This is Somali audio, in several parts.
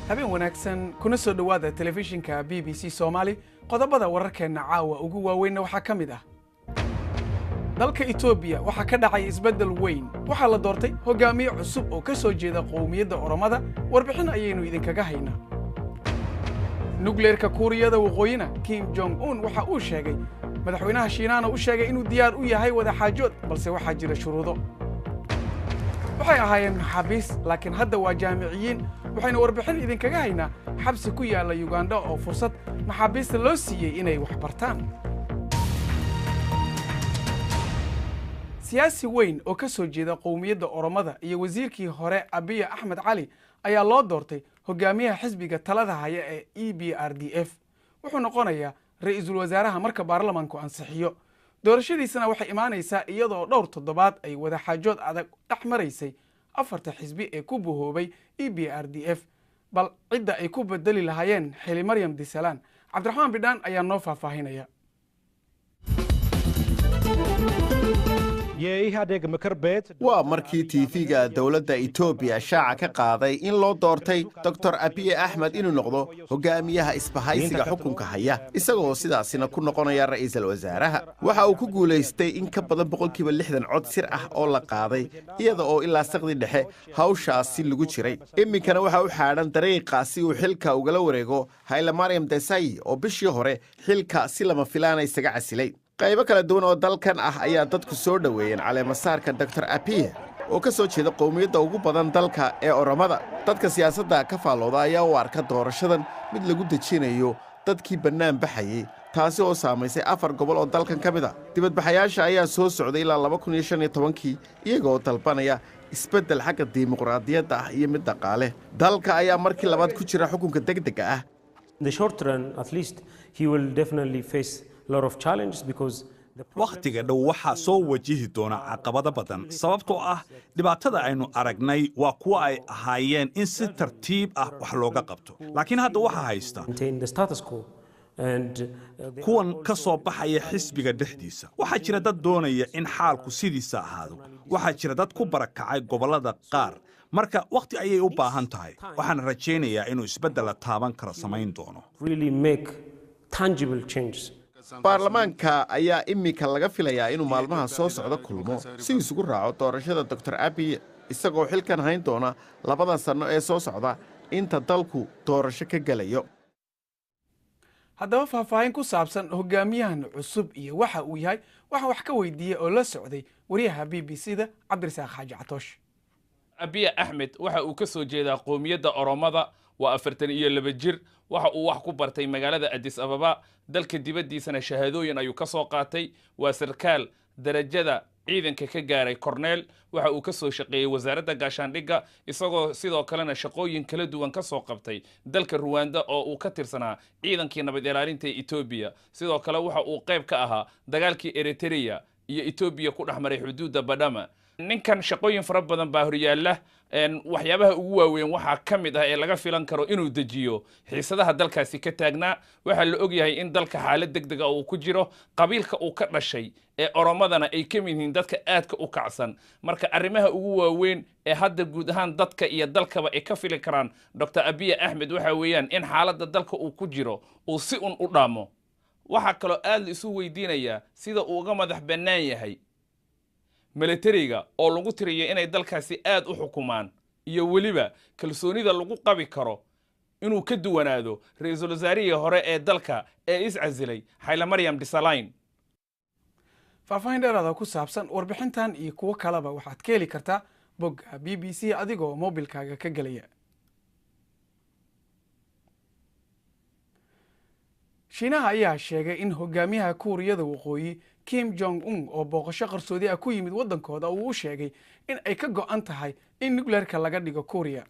Habeen wanaagsan, kuna soo dhowaada telefishinka BBC Soomaali. Qodobada wararkeenna caawa ugu waaweynna waxaa ka mid ah: dalka Etoobiya waxaa ka dhacay isbeddel weyn, waxaa la doortay hogaamiye cusub oo ka soo jeeda qowmiyadda Oromada. Warbixin ayaynu idinkaga haynaa. Nukleerka Kuuriyada Waqooyina, Kim Jong Un waxa uu sheegay, madaxweynaha Shiinahana u sheegay inuu diyaar u yahay wadaxaajood, balse waxaa jira shuruudo. Waxay ahaayeen maxaabiis, laakiin hadda waa jaamiciyiin. Waxaynu warbixin idinkaga haynaa xabsi ku yaalla Yugandha oo fursad maxaabiista loo siiyey inay wax bartaan. Siyaasi weyn oo ka soo jeeda qowmiyadda Oromada iyo wasiirkii hore Abiya Axmed Cali ayaa loo doortay hogaamiyaha xisbiga talada haya ee EBRDF. Wuxuu noqonayaa ra'iisul wasaaraha marka baarlamanku ansixiyo. Doorashadiisana waxay imaanaysaa iyadoo dhowr toddobaad ay wadaxaajood adag dhex maraysay afarta xisbi ee ku buhoobay EBRDF, bal cidda ay ku bedeli lahaayeen Xili Maryam Disalaan. Cabdiraxmaan Bidhaan ayaa noo faahfaahinaya. Waa markii TV-ga dowladda Etoobiya shaaca ka qaaday in loo doortay Doktor Abiye Axmed inuu noqdo hogaamiyaha isbahaysiga xukunka haya, isagoo sidaasina ku noqonaya ra'iisul wasaaraha. Waxa uu ku guulaystay in ka badan 60% cod sir ah oo la qaaday, iyada oo ilaa saqdi dhexe hawshaasi lagu jiray. Iminkana waxa u xaadhan dariiqa si uu xilka ugala wareego Haylemaryam Desai oo bishii hore xilka si lama filaana isaga casilay. Qaybo kala duwan oo dalkan ah ayaa dadku soo dhoweeyeen caleemasaarka Doktor Abiye oo ka soo jeeda qowmiyadda ugu badan dalka ee Oromada. Dadka siyaasadda ka faallooda ayaa u arka doorashadan mid lagu dejinayo dadkii bannaan baxayey, taasi oo saamaysay afar gobol oo dalkan ka mid a. Dibadbaxayaasha ayaa soo socday ilaa 2015-kii, iyagoo dalbanaya isbeddel xagga dimuqraadiyadda ah iyo mid dhaqaale. Dalka ayaa markii labaad ku jira xukunka degdega ah. Wakhtiga dhow waxaa soo wajihi doona caqabado badan, sababtoo ah dhibaatada aynu aragnay waa kuwa ay ahaayeen in si tartiib ah wax looga qabto, laakiin hadda waxaa haysta kuwan ka soo baxaya xisbiga dhexdiisa. Waxaa jira dad doonaya in xaalku sidiisa ahaado, waxaa jira dad ku barakacay gobollada qaar. Marka wakhti ayay u baahan tahay, waxaan rajaynayaa inuu isbeddel la taaban karo samayn doono. Baarlamaanka ayaa iminka laga filayaa inuu maalmaha soo socda kulmo si isugu raaco doorashada Doktor Abiy, isagoo xilkan hayn doona labada sanno ee soo socda inta dalku doorasho ka gelayo. Haddaba faahfaahin ku saabsan hogaamiyahan cusub iyo waxa uu yahay waxaan wax ka weydiiyey oo la socday wariyaha BBC da Cabdirasaaq Xaaji Catoosh. Abiya Axmed waxa uu ka soo jeedaa qowmiyadda Oromada, waa 42 jir. Waxa uu wax ku bartay magaalada Addis Ababa, dalka dibaddiisana shahaadooyin ayuu ka soo qaatay. Waa sarkaal darajada ciidanka ka gaaray korneel. Waxa uu ka soo shaqeeyey wasaaradda gaashaandhigga, isagoo sidoo kalena shaqooyin kala duwan ka soo qabtay dalka Ruwanda oo uu ka tirsanaa ciidankii nabad ilaalinta ee Etoobiya. Sidoo kale waxa uu qayb ka ahaa dagaalkii Eritrea iyo Etoobiya ku dhex maray xuduudda Badhama. Ninkan shaqooyin fara badan baa horyaalla. Waxyaabaha ugu waaweyn waxaa ka mid ah ee laga filan karo inuu dejiyo xiisadaha dalkaasi ka taagnaa. Waxaa la ogyahay in dalka xaalad deg dega uu ku jiro, qabiilka uu ka dhashay ee Oromadana ay ka mid yihiin dadka aadka u kacsan. Marka arrimaha ugu waaweyn ee hadda guud ahaan dadka iyo dalkaba ay ka fili karaan Dr Abiy Axmed waxa weeyaan in xaaladda dalka uu ku jiro uu si un u dhaamo. Waxaa kaloo aad la isu weydiinayaa sida uu uga madax bannaan yahay milatariga oo lagu tiriyo inay dalkaasi aad u xukumaan, iyo weliba kalsoonida lagu qabi karo inuu ka duwanaado ra-iisul wasaarihii hore ee dalka ee iscasilay, Xayle Disalayn. Faahfaahin dheeraada ku saabsan warbixintan iyo kuwo kaleba waxaad ka heli kartaa bogga BBC adigoo mobilkaaga ka gelaya. Shiinaha ayaa sheegay in hogaamiyaha Kuuriyada Waqooyi Kim Jong Un oo booqasho qarsoodi ah ku yimid waddankooda uu u sheegay in ay ka go'an tahay in nucleerka laga dhigo Kuuriya.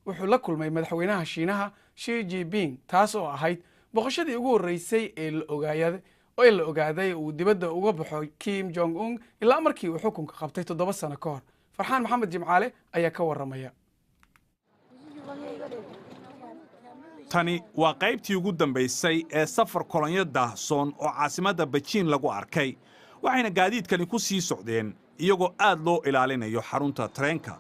Wuxuu la kulmay madaxweynaha Shiinaha Shi Jinping, taas oo ahayd booqashadii ugu horreysay ee la ogaayay oo la ogaaday uu dibadda uga baxo Kim Jong Un ilaa markii uu xukunka qabtay 7 sano ka hor. Farxaan Maxamed Jimcaale ayaa ka warramaya. Tani waa qaybtii ugu dambaysay ee safar kolonyo daahsoon oo caasimadda Bejiin lagu arkay, waxayna gaadiidkani ku sii socdeen iyagoo aad loo ilaalinayo xarunta tareenka.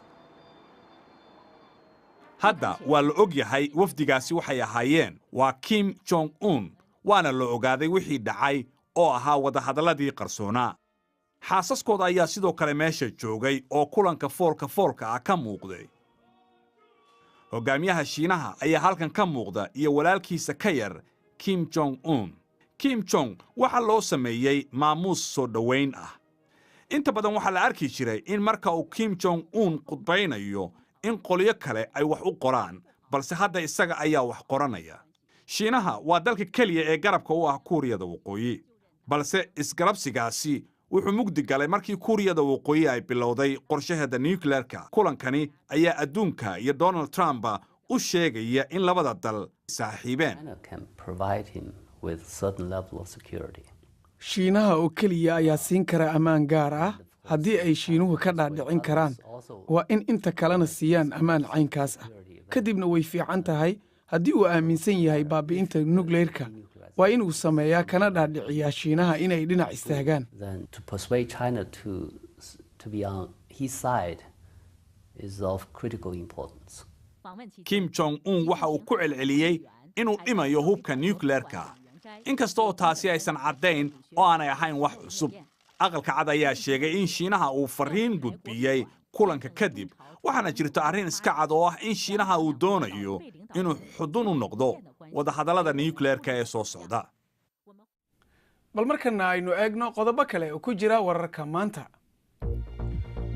Hadda waa la og yahay wafdigaasi waxay ahaayeen, waa Kim Jong Un, waana la ogaaday wixii dhacay oo ahaa wadahadalladii qarsoonaa. Xaasaskooda ayaa sidoo kale meesha joogay oo kulanka foolka foolka ah ka muuqday. Hoggaamiyaha Shiinaha ayaa halkan ka muuqda iyo walaalkiisa ka yar Kim Jong Un. Kim Jong waxaa loo sameeyey maamuus soo dhowayn ah. Inta badan waxaa la arki jiray in marka uu Kim Jong Un khudbaynayo in qolyo kale ay wax u qoraan, balse hadda isaga ayaa wax qoranaya. Shiinaha waa dalka keliya ee garabka u ah Kuuriyada Waqooyi, balse isgarabsigaasi wuxuu mugdi galay markii Kuuriyada Waqooyi ay bilowday qorshaheeda nukleerka. Kulankani ayaa adduunka iyo Donald Trumpa u sheegaya in labada dal saaxiibeen. Shiinaha oo keliya ayaa siin kara ammaan gaar ah. Haddii ay Shiinuhu ka dhaadhicin karaan, waa in inta kalena siiyaan ammaan caynkaas ah. Kadibna way fiican tahay. Haddii uu aaminsan yahay baabi'inta nukleerka, waa inuu sameeyaa kana dhaadhiciyaa Shiinaha inay dhinac istaagaan. Kim Jong Un waxa uu ku celceliyey inuu dhimayo hubka nukleerka, inkasta oo taasi aysan caddayn oo aanay ahayn wax cusub. Aqalka Cad ayaa sheegay in Shiinaha uu farriin gudbiyey kulanka kadib, waxaana jirta arrin iska cad oo ah in Shiinaha uu doonayo inuu xudun u noqdo wadahadallada nukleerka ee soo socda. Bal markana aynu eegno qodobo kale oo ku jira wararka maanta.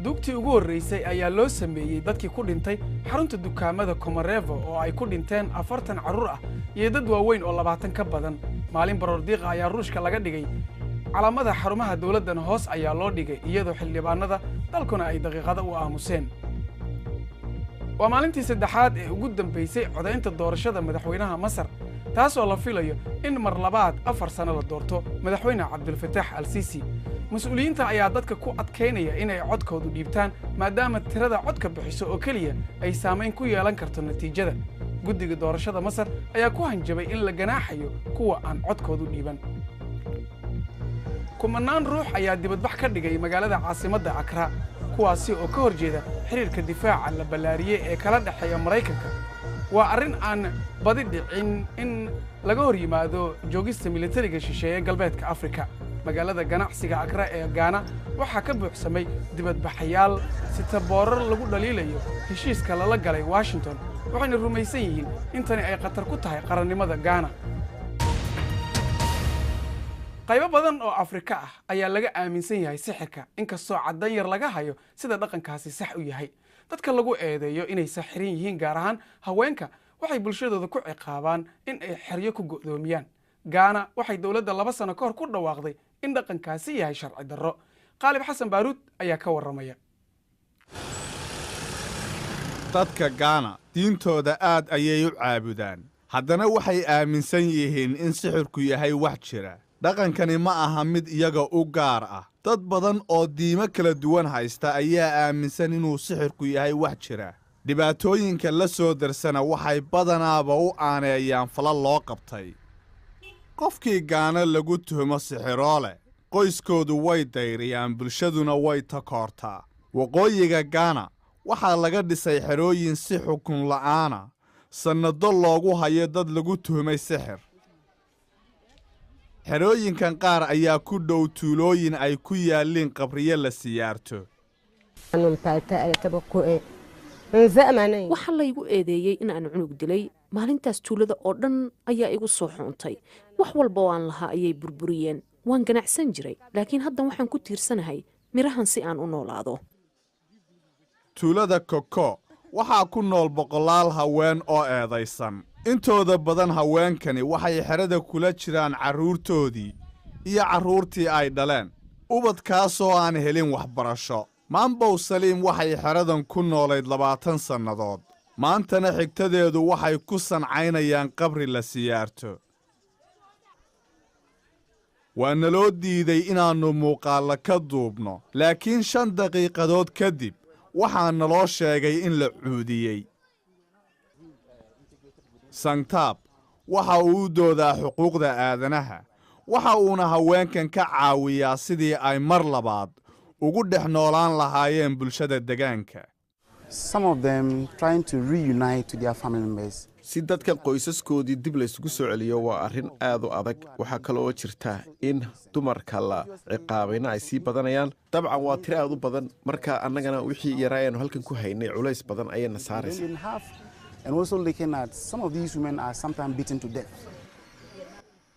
Duugtii ugu horreysay ayaa loo sameeyey dadkii ku dhintay xarunta dukaamada Komarevo oo ay ku dhinteen 40 carruur ah iyo dad waaweyn oo 20 ka badan. Maalin baroordiiqa ayaa Ruushka laga dhigay. Calaamada xarumaha dowladdana hoos ayaa loo dhigay, iyadoo xildhibaanada dalkuna ay daqiiqada u aamuseen. Waa maalintii saddexaad ee ugu dambaysay codaynta doorashada madaxweynaha Masar, taasoo la filayo in mar labaad 4 sano la doorto madaxweyne Cabdulfataax Al Siisi. Mas-uuliyiinta ayaa dadka ku adkaynaya inay codkoodu dhiibtaan, maadaama tirada codka bixiso oo keliya ay saamayn ku yeelan karto natiijada. Guddiga doorashada Masar ayaa ku hanjabay in la ganaaxayo kuwa aan codkoodu dhiiban. Kumanaan ruux ayaa dibadbax ka dhigay magaalada caasimadda Akra, kuwaasi oo ka hor jeeda xiriirka difaaca la ballaariyey ee kala dhexeeya Maraykanka. Waa arrin aan badi dhicin in laga hor yimaado joogista militariga shisheeye galbeedka Afrika. Magaalada ganacsiga Akra ee Gaana waxaa ka buuxsamay dibadbaxayaal sita boorar lagu dhaliilayo heshiiska lala galay Washington, waxayna rumaysan yihiin in tani ay khatar ku tahay qarannimada Gaana. Qaybo badan oo Afrika ah ayaa laga aaminsan yahay sixirka, inkastoo caddan yar laga hayo sida dhaqankaasi sax u yahay. Dadka lagu eedeeyo inay saxiran yihiin, gaar ahaan haweenka, waxay bulshadooda ku ciqaabaan in ay xeryo ku go'doomiyaan. Gaana waxay dowladda 2 sano ka hor ku dhawaaqday in dhaqankaasi yahay sharci darro. Qaalib Xasan Baaruud ayaa ka warramaya. Dadka Gaana diintooda aad ayay u caabudaan, haddana waxay aaminsan yihiin in sixirku yahay wax jira. Dhaqankani ma aha mid iyaga u gaar ah. Dad badan oo diimo kala duwan haysta ayaa aaminsan inuu sixirku yahay wax jira. Dhibaatooyinka la soo darsana waxay badanaaba u aaneeyaan fala loo qabtay. Qofkii Gaana lagu tuhumo sixiroole, qoyskoodu way dayriyaan, bulshaduna way takoortaa. Waqooyiga Gaana waxaa laga dhisay xerooyin si xukun la'aana sannado loogu hayo dad lagu tuhumay sixir. Xerooyinkan qaar ayaa ku dhow tuulooyin ay ku yaalliin qabriyo la siyaarto. Waxaa laygu eedeeyey in aan cunug dilay. Maalintaas tuulada oo dhan ayaa igu soo xuuntay. Wax walba oo aan lahaa ayay burburiyeen. Waan ganacsan jiray, laakiin haddan waxaan ku tiirsanahay mirahan si aan u noolaado. Tuulada Koko waxaa ku nool boqolaal haween oo eedaysan. Intooda badan haweenkani waxay xerada kula jiraan carruurtoodii iyo carruurtii ay dhaleen, ubadkaasoo aan helin waxbarasho. Maambow Saliim waxay xeradan ku noolayd 20 sannadood. Maantana xigtadeedu waxay ku sancaynayaan qabri la siyaarto. Waa naloo diiday inaannu muuqaalla ka duubno, laakiin 5 daqiiqadood kadib Waxaa naloo sheegay in la cuudiyey. Sangtaab waxa uu u doodaa xuquuqda aadanaha, waxa uuna haweenkan ka caawiyaa sidii ay mar labaad ugu dhex noolaan lahaayeen bulshada degaanka. Si dadkan qoysaskoodii dib laysugu soo celiyo waa arrin aad u adag. Waxaa kaloo jirta in dumarka la ciqaabayna ay sii badanayaan. Dabcan waa tiro aad u badan, marka annagana wixii yaraa ayaanu halkan ku haynay culays badan ayayna saaraysa.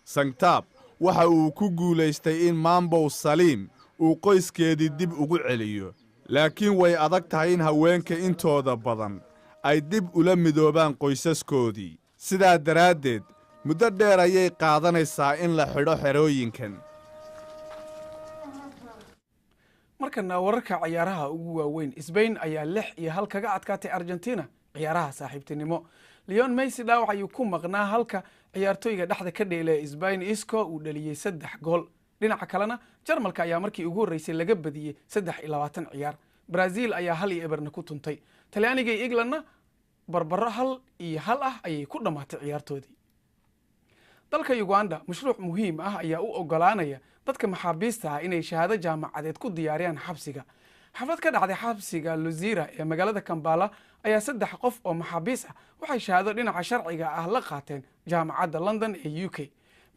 Sangtaab waxa uu ku guulaystay in Maambow Saliim uu qoyskeedii dib ugu celiyo, laakiin way adag tahay in haweenka intooda badan ay dib ula midoobaan qoysaskoodii. Sidaa daraaddeed muddo dheer ayay qaadanaysaa in la xidho xerooyinkan. Markana wararka ciyaaraha ugu waaweyn. Sbain ayaa 6-1 kaga adkaatay Argentina ciyaaraha saaxiibtinimo. Leon Messi dhaawac ayuu ku maqnaa, halka ciyaartooyga dhexda ka dheela Sbain Isco uu dhaliyey 3 gool. Dhinaca kalena Jarmalka ayaa markii ugu horreysay laga badiyey 23 ciyaar. Brazil ayaa 1-0 ku tuntay. Talyaaniga iyo Englandna barbaro 1-1 ah ayay ku dhammaatay ciyaartoodii. Dalka Uganda mashruuc muhiim ah ayaa u ogolaanaya dadka maxaabiista ah inay shahaado jaamacadeed ku diyaariyaan xabsiga. Xaflad ka dhacday xabsiga Luzira ee magaalada Kampala ayaa 3 qof oo maxaabiis ah waxay shahaado dhinaca sharciga ah la qaateen jaamacadda London ee UK.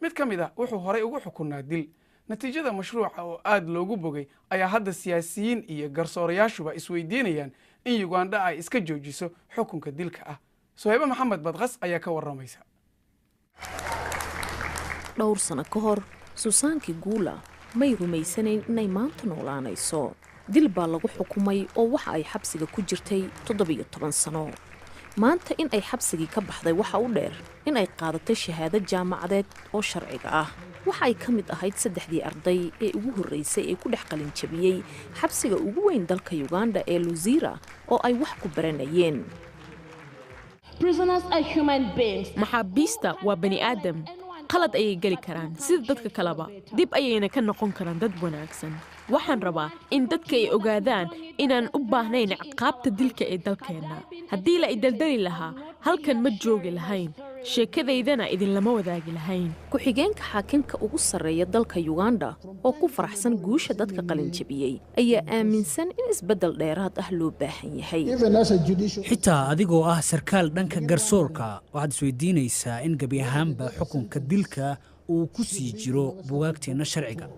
Mid ka mid ah wuxuu horey ugu xukunaa dil. Natiijada mashruuca oo aad loogu bogay ayaa hadda siyaasiyiin iyo garsoorayaashuba isweydiinayaan in Uganda ay iska joojiso xukunka dilka ah. Suhaybe Maxamed Badqas ayaa ka warramaysa. Dhowr sano ka hor Susaanki Guula may rumaysanayn inay maanta noolaanayso. Dil baa lagu xukumay oo waxa ay xabsiga ku jirtay 17 sano. Maanta in ay xabsigii ka baxday waxa u dheer in ay qaadatay shahaado jaamacadeed oo sharciga ah. Waxa ay ka mid ahayd 3dii arday ee ugu horreysay ee ku dhex qalinjabiyey xabsiga ugu weyn dalka Uganda ee Luzira oo ay wax ku baranayeen. Maxaabiista waa bani aadam, qalad ayay geli karaan sida dadka kaleba, dib ayayna ka noqon karaan dad wanaagsan. Waxaan rabaa in dadka ay ogaadaan inaan u baahnayn ciqaabta dilka ee dalkeenna. Haddii la idaldali lahaa halkan ma joogi lahayn, sheekadaydana idinlama wadaagi lahayn. Ku-xigeenka xaakimka ugu sarreeya dalka Uganda oo ku faraxsan guusha dadka qalinjabiyey ayaa aaminsan in isbeddel dheeraad ah loo baahan yahay. Xitaa adigoo ah sarkaal dhanka garsoorka, waxaad isweydiinaysaa in gebi ahaanba xukunka dilka uu ku sii jiro bugaagteenna sharciga.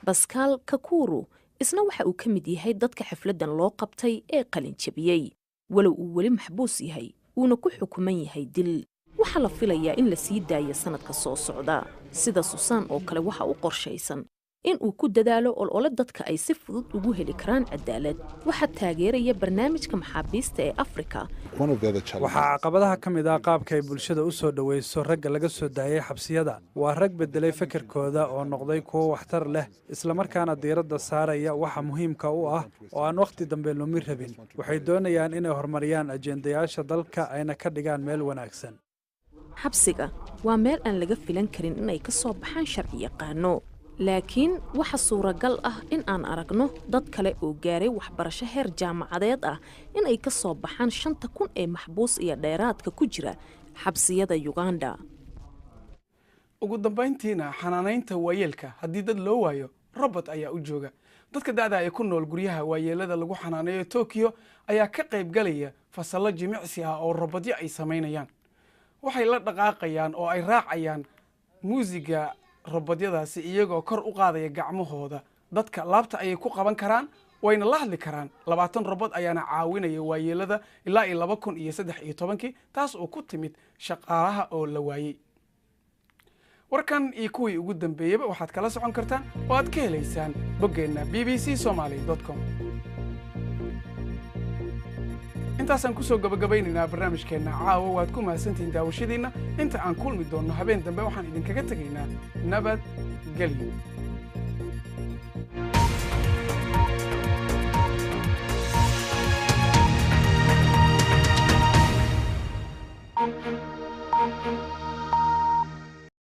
Baskaal Kakuru isna waxa uu ka mid yahay dadka xafladdan loo qabtay ee qalinjabiyey, walow uu weli maxbuus yahay uuna ku xukuman yahay dil. Waxaa la filayaa in la sii daayo sannadka soo socda. Sida Susaan oo kale waxa u qorshaysan in uu ku dadaalo olole dadka ay si fudud ugu heli karaan cadaalad. Waxaa taageeraya barnaamijka maxaabiista ee Afrika. Waxaa caqabadaha ka mid ah qaabka ay bulshada u soo dhowayso ragga laga soo daayay xabsiyada. Waa rag beddelay fekerkooda oo noqday kuwo waxtar leh, islamarkaana diiradda saaraya waxa muhiimka u ah oo aan wakhti dambe lumi rabin. Waxay doonayaan inay horumariyaan ajendayaasha dalka ayna ka dhigaan meel wanaagsan. Xabsiga waa meel aan laga filan karin inay ka soo baxaan sharci yaqaano, laakiin waxa suuragal ah in aan aragno dad kale oo gaaray waxbarasho heer jaamacadeed ah in ay ka soo baxaan 5000 ee maxbuus iyo dheeraadka ku jira xabsiyada Uganda. Ugu dambayntiina xanaanaynta waayeelka haddii dad loo waayo robot ayaa u jooga. Dadka da'da ee ku nool guryaha waayeelada lagu xanaaneeyo Tokyo ayaa ka qayb galaya fasallo jimicsi ah oo robotyo ay samaynayaan. Waxay la dhaqaaqayaan oo ay raacayaan muusiga robotyadaasi iyagoo kor u qaadaya gacmahooda. Dadka laabta ayay ku qaban karaan, wayna la hadli karaan. 20 robot ayaana caawinaya waayeelada ilaa iyo 2013, taas oo ku timid shaqaalaha oo la waayey. Warkan iyo kuwii ugu dambeeyeyba waxaad kala socon kartaan oo aad ka helaysaan boggeenna BBC Somali.com. Intaasaan kusoo gabagabaynaynaa barnaamijkeenna caawa. Waad ku mahadsantihiin daawashadiinna. Inta aan kulmi doonno habeen dambe waxaan idinkaga tegaynaa nabad gelyo.